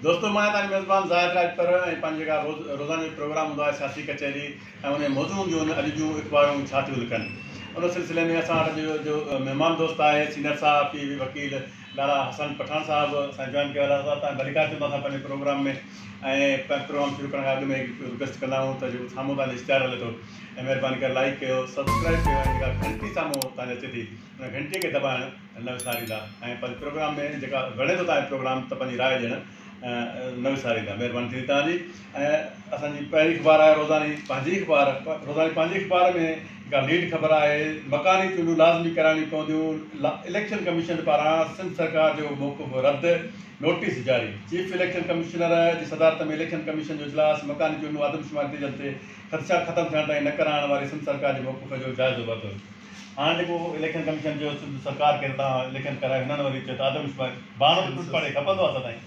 دوستو مان آهيان توهان جو ميزبان زاهد راڄپر ۽ پنهنجي جيڪا روز روزانو جو پروگرام هوندو آهي سياسي ڪچهري ۽ ان جي موضوع هونديون آهن اڄ جون اخبارون ڇا ٿيون لکن ان سلسلي ۾ اسان وٽ اڄ جو مهمان دوست آهي سينئر صحافي وڪيل لالا حسن پٺاڻ صاحب اسان جوائن ڪيو آهي لالا صاحب توهان ڀليڪار چون ٿا اسان پنهنجي پروگرام ۾ ۽ پروگرام شروع ڪرڻ کان اڳ ۾ هڪ رڪويسٽ ڪندا آهيون ته جيڪو سامهون توهان جو اشتهار هلي ٿو ۽ مهرباني ڪري لائيڪ ڪيو سبسڪرائب ڪيو ۽ جيڪا گهنٽي سامهون توهان جي اچي ٿي ان گهنٽي کي دٻائڻ نه وساريندا ۽ پنهنجي پروگرام ۾ جيڪا وڻي ٿو توهان کي پروگرام ته پنهنجي راء ڏيڻ نه وساريندا مهرباني ٿيندي توهان جي ۽ اسان جي پهرين اخبار آهي روزاني پنهنجي اخبار روزاني پنهنجي اخبار ۾ جيڪا ليڊ خبر آهي مڪاني چونڊون لازمي ڪرائڻيون پونديون اليڪشن ڪميشن پاران سنڌ سرڪار جو موقف رد نوٽيس جاري چيف اليڪشن ڪمشنر جي صدارت ۾ اليڪشن ڪميشن جو اجلاس مڪاني چونڊون آدمشماري نتيجن تي خدشا ختم ٿيڻ تائين نه ڪرائڻ واري سنڌ سرڪار جي موقف جو جائزو ورتو. هاڻ جيڪو اليڪشن ڪميشن چيو سنڌ سرڪار کي ته توهان اليڪشن ڪرايو هنن وري چيو ته آدمشماري بهانو ته پيپلز پارٽي کي کپندو آهي سدائين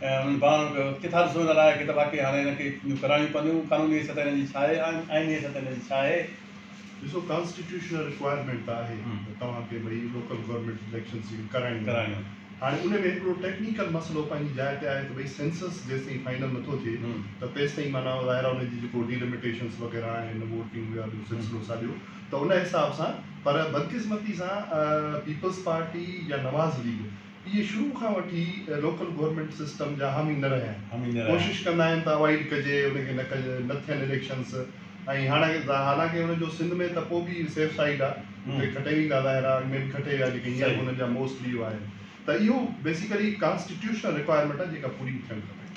۽ انهن بهانو ڪيو ڪٿان ڏسو ان راء کي ته واقعي هاڻي هن کي چونڊيون ڪرائڻيون پونديون قانوني حيثيت هن جي ڇا آهي آئيني حيثيت هن جي ڇا آهي. ڏسو ڪانسٽيٽيوشنل رڪوائرمينٽ ته آهي ته توهان کي ڀئي لوڪل گورنمينٽ اليڪشنز جيڪي ڪرائڻيون آهن هاڻي ان ۾ هڪڙو ٽيڪنيڪل مسئلو پنهنجي جاء تي آهي ته ڀئي سينسس جيستائين فائنل نٿو ٿئي ته تيستائين معنيٰ ظاهر آهي ان جي جيڪو ڊيلميٽيشنس وغيره آهن ووٽنگ يا ٻيو سلسلو ساڳيو ته ان حساب سان پر بدقسمتي سان پيپلز پارٽي يا نواز ليگ اهي شروع کان وٺي لوڪل گورنمينٽ سسٽم جا حامي نه رهيا آهن ڪوشش ڪندا آهن ته اوائڊ ڪجي ان کي نه ڪجي نه ٿين اليڪشنس ۽ هاڻ حالانڪه ان جو سنڌ ۾ ته پوء به سيف سائيڊ آهي اتي کٽي ويندا ظاهر آهي اڳ ۾ به کٽي ويا جيڪي هينئر به انهن جا موسٽلي اهو آهي ته اهو بيسيڪلي ڪانسٽيٽيوشنل رڪوائرمينٽ آهي جيڪا پوري ٿيڻ کپي.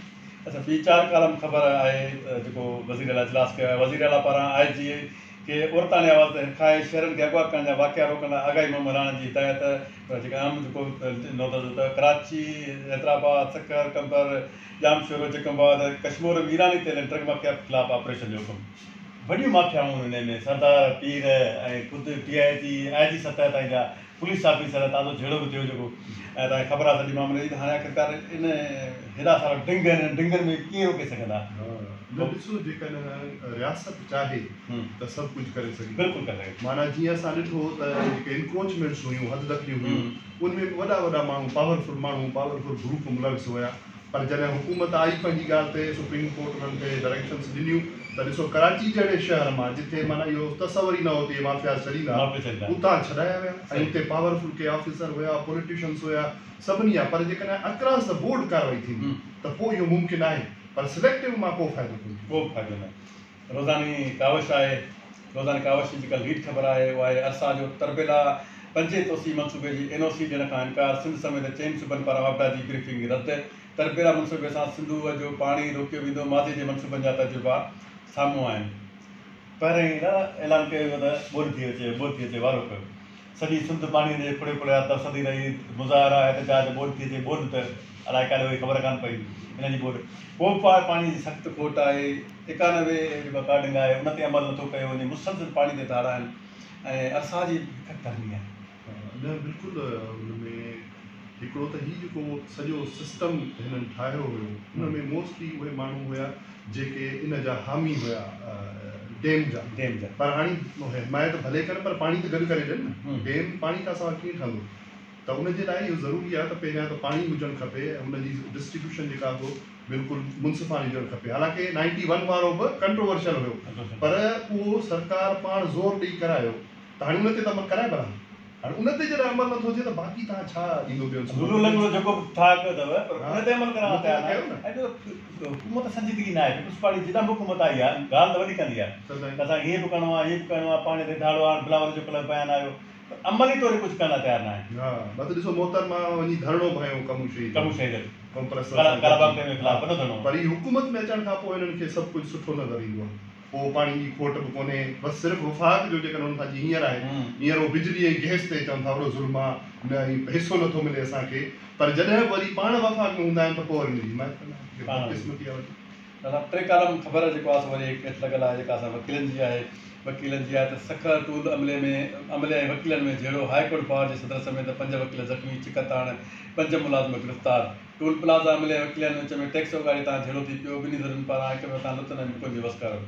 اڇا في چار ڪالم خبر آهي ته جيڪو وزير اعليٰ اجلاس ڪيو آهي وزير اعليٰ پاران آء جي کي عورتاڻي آواز تي هرکائي شهرين کي اغوا ڪرڻ جا واقعا روڪڻ لاء آگاهي مهم هلائڻ جي هدايت پر جيڪا اهم جيڪو نوٽ ته ڪراچي، حيدرآباد، سکر، قمبر، ڄامشورو، جيڪب آباد، ڪشمور ۾ ايراني تيل ۽ ڊرگ مافيا خلاف آپريشن جو حڪم. وڏيون مافيائون انهي ۾ سردار، پير ۽ خود ڊي I جي، آء جي سطح تائين جا پوليس آفيسر تازو جهيڙو به ٿيو جيڪو ۽ توهان کي خبر آهي سڄي معاملي جي ته هاڻي آخرڪار ان هيڏا سارا ڊنگ آهن ان ڊنگن ۾ ڪيئن روڪي سگهندا. نه ڏسو جيڪڏهن رياست چاهي ته سڀ ڪجهه ڪري سگهي ٿي. بلڪل ڪري سگهي ٿي. معنيٰ جيئن اسان ڏٺو ته جيڪي انڪروچمينٽس هيون حد دخليون هيون ان ۾ به وڏا وڏا ماڻهو پاورفل ماڻهو پاورفل گروپ ملوث هيا پر جڏهن حڪومت آئي پنهنجي ڳالهه تي سپريم ڪورٽ انهن کي ڊائريڪشنس ڏنيون ته ڏسو ڪراچي جهڙي شهر مان جتي معنيٰ اهو تصور ئي نه هو ته اهي مافياز ڇڏيندا اتان ڇڏايا ويا ۽ اتي پاورفل ڪي آفيسر هيا پوليٽيشنس هيا سڀني جا پر جيڪڏهن اڪراس the board ڪارروائي ٿيندي ته پوء اهو ممڪن آهي پر سليڪٽو مان ڪو فائدو ڪونه ٿيندو. ڪو به فائدو نه. روزاني ڪاوش آهي. روزاني ڪاوش جي جيڪا ليڊ خبر آهي اها آهي ارسا جو تربيلا پنجين توسيع منصوبي جي اين او سي ڏيڻ کان انڪار، سنڌ سميت چئن صوبن پاران واپڊا جي بريفنگ رد، تربيلا منصوبي سان سنڌوء جو پاڻي روڪيو ويندو، ماضي جي منصوبن جا تجربا سامهون آهن. پهرين ئي نه اعلان ڪيو ويو ته ٻوڏ ٿي اچي، ٻوڏ ٿي اچي وارو ڪيو. سڄي سنڌ پاڻيء جي ڦڙي ڦڙي آ ترسندي رهي، مظاهرا، احتجاج، ٻوڏ ٿي اچي، ٻوڏ ته الائي ڪاڏي وئي خبر ڪانه پئي ان جي ٻوڏ. پوء به پاڻي جي سخت کوٽ آهي، 91 جيڪا ڪارڊنگ آهي ان تي عمل نٿو ڪيو وڃي، مسلسل پاڻي تي ڌاڙا آهن ۽ ارسا جي هڪ ڌرڻي آهي. نه بلڪل ان ۾ هڪڙو ته هي جيڪو سڄو سسٽم هنن ٺاهيو هيو ان ۾ موسٽلي اهي ماڻهو هيا جيڪي ان جا حامي هيا ڊيم جا ڊيم جا پر هاڻي حمايت ڀلي ڪن پر پاڻي ته گڏ ڪري ڏين نه ڊيم پاڻي کان سواء ڪيئن ٺهندو ته ان جي لاء اهو ضروري آهي ته پهريان ته پاڻي هجڻ کپي ۽ ان جي ڊسٽريبيوشن جيڪا سو بلڪل منصفاڻي هجڻ کپي حالانڪه نائنٽي ون وارو به ڪنٽروورشل هيو پر اهو سرڪار پاڻ زور ڏئي ڪرايو ته هاڻي ان تي ته عمل ڪرائي ڀلا. هاڻي ان تي جڏهن عمل نٿو ٿئي ته باقي توهان ڇا ڏيندو ٻين صوبن لولو لنگڙو جيڪو به ٺاهه ڪيو اٿو پر ان تي عمل ڪرڻ لاء تيار ناهي ۽ ٻيو حڪومت سنجيدگي ناهي پيپلز پارٽي جڏهن به حڪومت آئي آهي ڳالهه ته وڏي ڪندي آهي ته اسان کي هيئن به ڪرڻو آهي هيئن به ڪرڻو آهي پاڻي تي ڌاڙو آهي بلاول جو ڪلهه بيان آيو پر عملي طور ڪجهه ڪرڻ لاء تيار ناهي. ها بس ڏسو محترمه وڃي ڌرڻو به هنيو ڪمون شهيد ڪمون شهيد قومپرستن سان ڪالاباغ ڊيم جي خلاف وڏو ڌرڻو. پر هي حڪومت ۾ اچڻ کان پوء هنن کي سڀ ڪجهه سٺو نظر ايندو آهي. پوء پاڻي جي کوٽ به ڪونهي، بس صرف وفاق جو جيڪڏهن انهن سان جيئن هينئر آهي، هينئر هو بجلي ۽ گئس تي چون ٿا وڏو ظلم آ، نه ۽ حصو نٿو ملي اسان کي، پر جڏهن به وري پاڻ وفاق ۾ هوندا آهن ته پوء وري ان جي حمايت ڪندا آهن، جيڪا بدقسمتي آهي وڏي. دادا ٽي ڪالم خبر جيڪو آ سو وري هڪ هيٺ لڳل آهي جيڪا اسان وڪيلن جي آهي وڪيلن جي آهي ته سکر ٽول عملي ۾ عملي ۽ وڪيلن ۾ جهيڙو هاء ڪورٽ بار جي صدر سميت پنج وڪيل زخمي ڇڪتاڻ پنج ملازم گرفتار. ٽول پلازا ملي وڪيلن وچ ۾ ٽيڪس اوڳاڙي تان جهيڙو ٿي پيو، ٻنهي ڌرين پاران هڪ ٻئي مٿان لتن ۽ مڪن جو وسڪارو.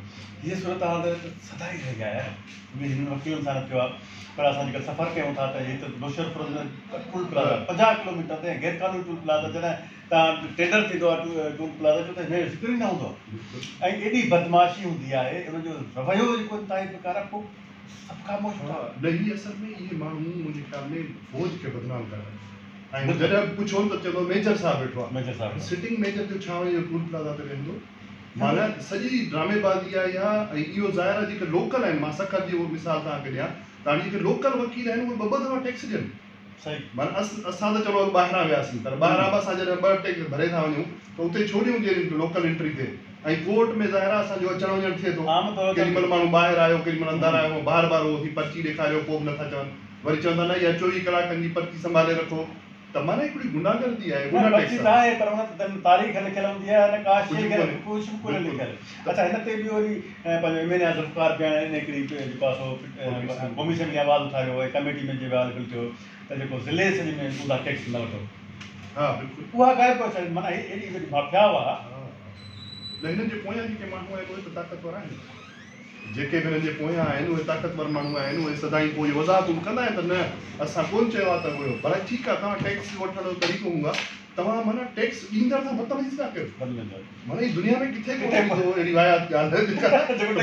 هيء صورتحال ته سدائين رهي آهي يار. رڳي هنن وڪيلن سان نه ٿيو آهي پر اسان جيڪڏهن سفر ڪيون ٿا ته هت نوشهروفيروز ۾ ٽول پلازا 50 ڪلوميٽر تي غير قانوني ٽول پلازا جڏهن تان ٽينڊر ٿيندو آهي ٽول پلازا جو ته هن جو ذڪر ئي نه هوندو آهي ۽ ايڏي بدمعاشي هوندي آهي ان جو رويو جيڪو انتهائي بيڪار آهي پوء سڀ خاموش ها نه هي اصل ۾ اهي ماڻهو منهنجي خيال ۾ فوج کي بدنام ڪرڻ ۽ جڏهن به پڇو ته چوندو ميجر صاحب ويٺو آهي ميجر صاحب سٽنگ ميجر جو ڇا وڃي ٽول پلازا تي ويهندو معنيٰ سڄي ڊرامي بازي آهي اها ۽ اهو ظاهر آهي جيڪي لوڪل آهن مان سکر جي اهو مثال توهان کي ڏيان ته هاڻي جيڪي لوڪل وڪيل آهن اهي ٻه ٻه دفعا ٽيڪس ڏين صحيح. معنيٰ اسان ته چلو ٻاهران وياسين پر ٻاهران به اسان جڏهن ٻه ٽيڪس ڀري ٿا وڃون ته اتي ڇو ڏيون جي لوڪل انٽري تي ۽ ڪورٽ ۾ ظاهر آهي اسان جو اچڻ وڃڻ ٿئي ٿو عام طور ڪيڏي مهل ماڻهو ٻاهر آيو ڪيڏي مهل اندر آيو بار بار اهو ٿي پرچي ڏيکاريو پوء به نٿا چون وري چون ٿا نه اها 24 ڪلاڪن جي پرچي سنڀالي رکو ته معنيٰ هڪڙي غنڊا گردي آهي نه غنڊا پرچي ٽيڪس ته آهي. آهي پر ان تي نه تاريخ لکيل هوندي آهي نه ڪا شيء ڪجهه به ڪونهي ڪجهه به ڪونهي بلڪل لکيل. اڇا هن تي به وري پنهنجو ايم اين اي ذوالفقار پياڻ ان هڪڙي جيڪو آهي سو قومي اسيمبلي آواز اٿاريو ۽ ڪميٽي ۾ جيڪو حال بل ٿيو ته جيڪو ضلعي سڄي ۾ اونڌا ٽيڪس نه وٺو. ها بلڪل. اها غائب ڪري ڇڏي معنيٰ هي ايڏي وڏي مافيا هئا. ها نه هنن جي پويان جيڪي ماڻهو آهن اهي ته طاقتور آهن. جيڪي به هنن جي پويان آهن اهي طاقتور ماڻهو آهن اهي سدائين پوء اهي وضاحتون به ڪندا آهن ته نه اسان ڪونه چيو آهي ته اهو پر ٺيڪ آهي توهان ٽيڪس وٺڻ جو طريقو هوندو آهي توهان معنيٰ ٽيڪس ڏيندڙ سان بدتميزي ٿا ڪيو معنيٰ هي دنيا ۾ ڪٿي ڪونه ٿيندو اهڙي واهيات ڳالهه جيڪا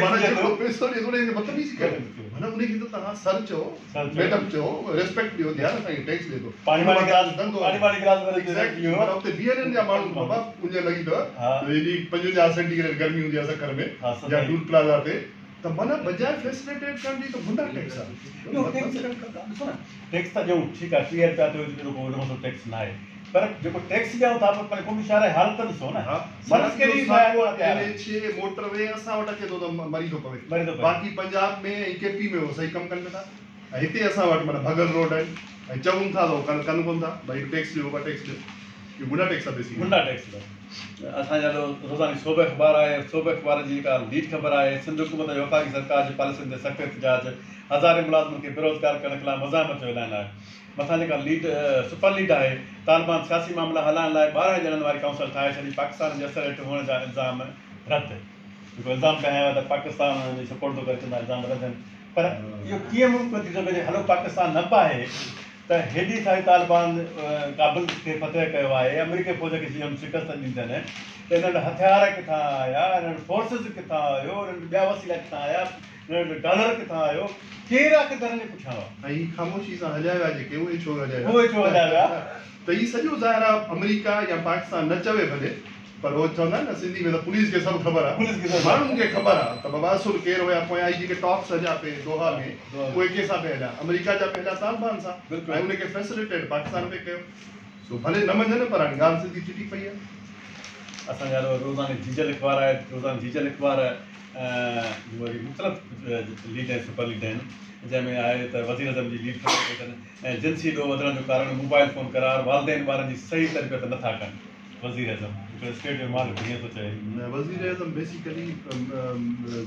معنيٰ جيڪو پئسو ڏئي ٿو ان کي بدتميزي ڪيو معنيٰ ان کي ته توهان سر چئو ميڊم چئو ريسپيڪٽ ڏيو ته يار اسان کي ٽيڪس ڏئي ٿو ڌنڌو ايگزيڪٽلي معنيٰ اتي بيهن جا ماڻهو بابا اڃ لڳي اٿو ايڏي 55 سينٽي گريڊ گرمي هوندي آهي سکر ۾ يا ٽول پلازا تي ته معنيٰ بجاء فيسليٽيٽ ڪرڻ جي ته غنڊا ٽيڪس آهي. ٻيو ٽيڪس ڏسو نه ٽيڪس ٿا ڏيون ٺيڪ آهي 30 رپيا ٿيو ايڏو ڪو وڏو مسئلو ٽيڪس نه آهي پر جيڪو ٽيڪس ڏيون ٿا پوء پنهنجي قومي شاهراهه جي حالت ته ڏسو نه ها سڙڪ ڪيڏي اين ايڇ اي موٽر وي اسان وٽ اچي ٿو ته مري ٿو پوي مري ٿو پوي باقي پنجاب ۾ ۽ ڪي پي ۾ اهو صحيح ڪم ڪن پيا ٿا ۽ هتي اسان وٽ معنيٰ ڀڳل روڊ آهن ۽ چئون ٿا ته هو ڪن ڪن ڪونه ٿا ڀئي ٽيڪس ڏيو بابا ٽيڪس ڏيو اهو غنڊا ٽيڪس آهي بيسيڪلي. غنڊا ٽيڪس اسان جي آڏو روزاني صوبه اخبار آهي، صوبه اخبار جي جيڪا ليڊ خبر آهي، سنڌ حڪومت ۽ وفاقي سرڪار جي پاليسين تي سخت احتجاج، هزارين ملازمن کي بيروزگار ڪرڻ خلاف مزاحمت جو اعلان آهي. مٿان جيڪا ليڊ سپر ليڊ آهي، طالبان سياسي معاملا هلائڻ لاء 12 ڄڻن واري ڪائونسل ٺاهي ڇڏي، پاڪستان جي اثر هيٺ هئڻ جا الزام رد. جيڪو الزام پئي هنيا ويا ته پاڪستان انهن جي سپورٽ ٿو ڪري چوندا الزام رد آهن پر اهو ڪيئن ممڪن ٿي سگهي هلو پاڪستان نه به آهي ته هيڏي ساري طالبان ڪابل کي فتح ڪيو آهي آمريڪي فوج کي جيئن شڪست ڏني اٿن ته انهن وٽ هٿيار ڪٿان آيا انهن وٽ فورسز ڪٿان آيو انهن وٽ ٻيا وسيلا ڪٿان آيا انهن وٽ ڊالر ڪٿان آيو ڪير آخر انهن جي پٺيان هئا. ۽ هي خاموشي سان هليا ويا جيڪي اهي ڇو هليا ويا. اهي ڇو هليا ويا. ته هي سڄو ظاهر آهي آمريڪا يا پاڪستان نه چوي ڀلي پر هو چوندا آهن نه سنڌي ۾ ته پوليس کي سڀ خبر آهي ماڻهن کي خبر آهي ته بابا اصل ڪير هيا پويان هي جيڪي ٽاڪس هليا پئي دوها ۾ اهي ڪنهن سان پئي هليا آمريڪا جا پئي هليا طالبان سان ۽ ان کي فيسليٽيٽ پاڪستان پئي ڪيو سو ڀلي نه مڃن پر هاڻي ڳالهه سڌي چٽي پئي آهي. اسان جا روزاني جيجل اخبار آهي روزاني جيجل اخبار جون وري مختلف ليڊ ۽ سپر ليڊ آهن جنهن ۾ آهي ته وزيراعظم جي ليڊ خبر پئي اٿن ۽ جنسي ڏوهه وڌڻ جو ڪارڻ موبائل فون قرار والدين ٻارن جي صحيح تربيت نٿا ڪن. وزيراعظم هڪڙو اسٽيٽ جو مالڪ هيئن ٿو چئي. نه وزيراعظم بيسيڪلي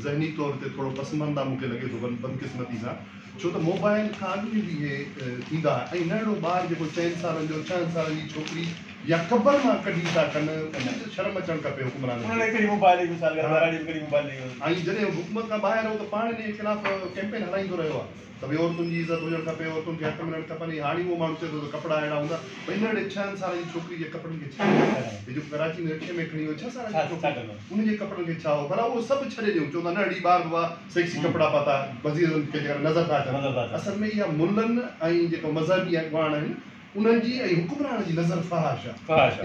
ذهني طور تي ٿورو پسمانده مون کي لڳي ٿو بدقسمتي سان ڇو ته موبائل کان اڳ ۾ به اهي ٿيندا هئا ۽ ننڍڙو ٻار جيڪو چئن سالن جو ڇهن سالن جي ڇوڪري يا قبر مان ڪڍي ٿا ڪن ان کي شرم اچڻ کپي حڪمرانن کي. انهن ڪهڙي موبائل جي مثال ڪري ڪهڙي موبائل جي. ۽ جڏهن حڪومت کان ٻاهر هو ته پاڻ انهي جي خلاف ڪيمپين هلائيندو رهيو آهي. ته ڀئي عورتن جي عزت هجڻ کپي، عورتن کي حق ملڻ کپن ۽ هاڻي اهو ماڻهو چئي ٿو ته ڪپڙا اهڙا هوندا، ڀئي ننڍڙي ڇهن سالن جي ڇوڪري جي ڪپڙن کي ڇا ڪندو؟ هي جيڪو ڪراچي ۾ رڪشي ۾ کڻي ويو ڇهه سالن جي ڇوڪري ان جي ڪپڙن کي ڇا هو؟ ڀلا اهو سڀ ڇڏي ڏيون، چون ٿا نه اڙي ٻار بابا سيڪسي ڪپڙا پاتا، وزيراعظم کي جيڪڏهن نظر ٿا اچن. اصل ۾ اها ملن ۽ جيڪو مذهبي اڳواڻ آهن انهن جي ۽ حڪمران جي نظر فحاش آ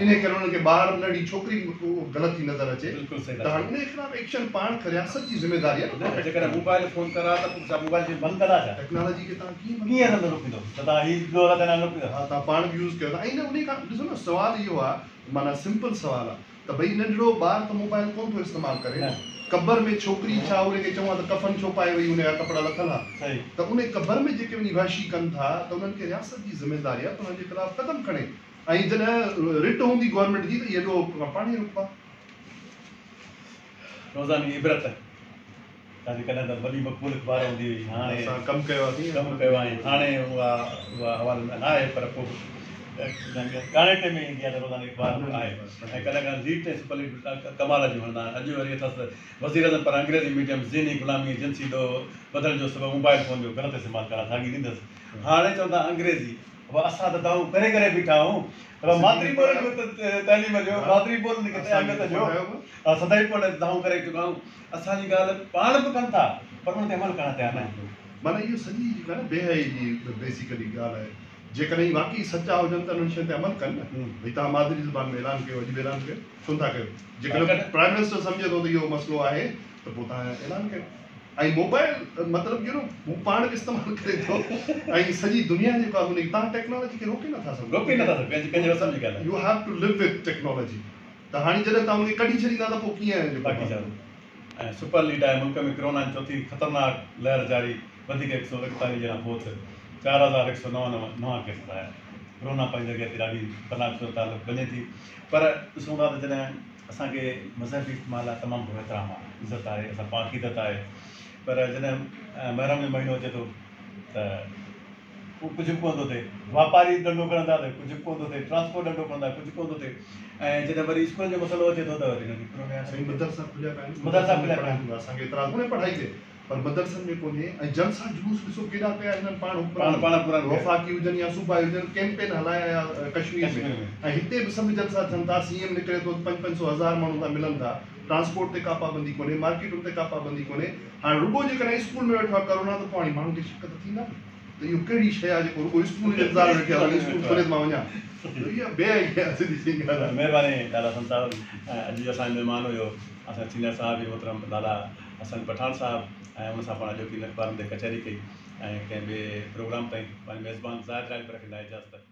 انهي ڪري انهن کي ٻار ننڍي ڇوڪري به غلط ٿي نظر اچي ته هاڻي انهي خلاف ايڪشن پاڻ رياست جي ذميداري آ نه پروٽيڪٽ جيڪڏهن موبائل فون ڪرا ته پوء ڇا موبائل کي بند ڪندا ڇا؟ ٽيڪنالاجي کي توهان ڪيئن بند ڪيئن روڪيندو ته توهان هي ٻيو غلط نه روڪيندو. ها توهان پاڻ به يوز ڪيو ٿا ۽ نه انهي کان ڏسو نه سوال اهو آ معنيٰ سمپل سوال آ ته ڀئي ننڍڙو ٻار ته موبائل ڪونه ٿو استعمال ڪري نه قبر ۾ ڇوڪري ڇا ان کي چئون ها ته ڪفن ڇو پائي وئي ان جا ڪپڙا لٿل ها ته ان قبر ۾ جيڪي وڃي وحشي ڪن ٿا ته انهن کي رياست جي ذميداري آهي ته انهن جي خلاف قدم کڻي ۽ جڏهن رٽ هوندي گورنمينٽ جي ته اهي ڏوهه پاڻهي رڪبا. روزاني عبرت تنهنجي ڪڏهن ته وڏي مقبول اخبار هوندي هئي هاڻي اسان ڪم ڪيو آهي ڪم ڪيو آهي هاڻي اها اها حوالي ۾ نه آهي پر پوء به ڳاڻيٽي ۾ ايندي آهي ته روزاني اخبار آهي ۽ ڪڏهن ڪڏهن ليڊ ۽ سپر ليڊ ڪمال جون هڻندا آهن. اڄ وري اٿس وزير اعظم پاران انگريزي ميڊيم ذهني غلامي ۽ جنسي ڏوهه وڌڻ جو سبب موبائل فون جو غلط استعمال قرار ساڳي ڏيندس. هاڻي چون ٿا انگريزي بابا اسان ته دانهون ڪري ڪري بيٺا آهيون ته بابا مادري ٻولين ۾ ته تعليم ڏيو مادري ٻولين کي ته اهميت ڏيو سدائين پوء دانهون ڪري چڪا آهيون اسان جي ڳالهه پاڻ به ڪن ٿا پر ان تي عمل ڪرڻ تيار ناهن. معنيٰ اهو سڄي جيڪا نه بي حيائي جي بيسيڪلي ڳالهه آهي جيڪڏهن واقعي سچا هجن ته انهن شين تي عمل ڪن نه ڀئي توهان مادري زبان ۾ اعلان ڪيو اڄ به اعلان ڪيو ڇو نٿا ڪيو جيڪڏهن پرائم منسٽر سمجهي ٿو ته اهو مسئلو آهي ته پوء توهان اعلان ڪيو ۽ موبائل مطلب يو نو هو پاڻ به استعمال ڪري ٿو ۽ سڄي دنيا جيڪو آهي ان توهان ٽيڪنالاجي کي روڪي نٿا سگهو روڪي نٿا سگهو ڪنهن جي وس جي ڳالهه آهي you have to live with technology ته هاڻي جڏهن توهان ان کي ڪڍي ڇڏيندا ته پوء ڪيئن جيڪو باقي ڇا ۽ سپر ليڊ آهي ملڪ ۾ ڪرونا جي چوٿين خطرناڪ لهر جاري وڌيڪ 141 ڄڻا فوت 4109 نوان ڪيس آيا ڪرونا پنهنجي جڳهه تي ڏاڍي خطرناڪ صورتحال بنجي ٿي پر ڏسون ٿا ته جڏهن اسان کي مذهبي اجتماع لاء تمام گهڻو احترام آهي، عزت آهي، اسان پاڻ عقيدت آهي پر جڏهن محرم جو مهينو اچي ٿو ته پوء ڪجهه به ڪونه ٿو ٿئي، واپاري ڏنڊو کڻندا ته ڪجهه به ڪونه ٿو ٿئي، ٽرانسپورٽ ڏنڊو کڻندا ڪجهه ڪونه ٿو ٿئي ۽ جڏهن وري اسڪولن جو مسئلو اچي ٿو ته وري هنن کي پورو نياء سائين مدرسا کليا پيا آهن، مدرسا کليا پيا آهن. اسان کي اعتراض ڪونهي پڙهائي تي پر مدرسن ۾ ڪونهي ۽ جلسا جلوس ڏسو ڪيڏا ڪيا هنن پاڻ حڪمرانن وفاقي هجن يا صوبائي هجن ڪيمپين هلايا يا ڪشمير ۾ ۽ هتي به سڀ جلسا ٿين ٿا سي ايم نڪري ٿو پنج پنج سو هزار ماڻهو ٿا ملن ٿا ٽرانسپورٽ تي ڪا پابندي ڪونهي مارڪيٽن تي ڪا پابندي ڪونهي هاڻي رڳو جيڪڏهن اسڪول ۾ ويٺو آهي ڪرونا ته پوء هاڻي ماڻهن کي شڪ ته ٿيندا نه ته اهو ڪهڙي شيء آهي جيڪو رڳو اسڪول جي انتظار ۾ ويٺي آهي اسڪول کولي ته مان وڃان اها بي حيائي آهي سڌي سنئين ڳالهه آهي. مهرباني لالا حسن صاحب اڄ جو اسان جو مهمان هيو اسان سينئر صحافي محترم لالا حسن پٺاڻ صاحب ۽ ان سان پاڻ اڄوڪي اخبارن تي ڪچهري ڪئي ۽ ڪنهن ٻئي پروگرام تائين پنهنجي ميزبان زاهد راڄپر کي ڏيندا اجازت.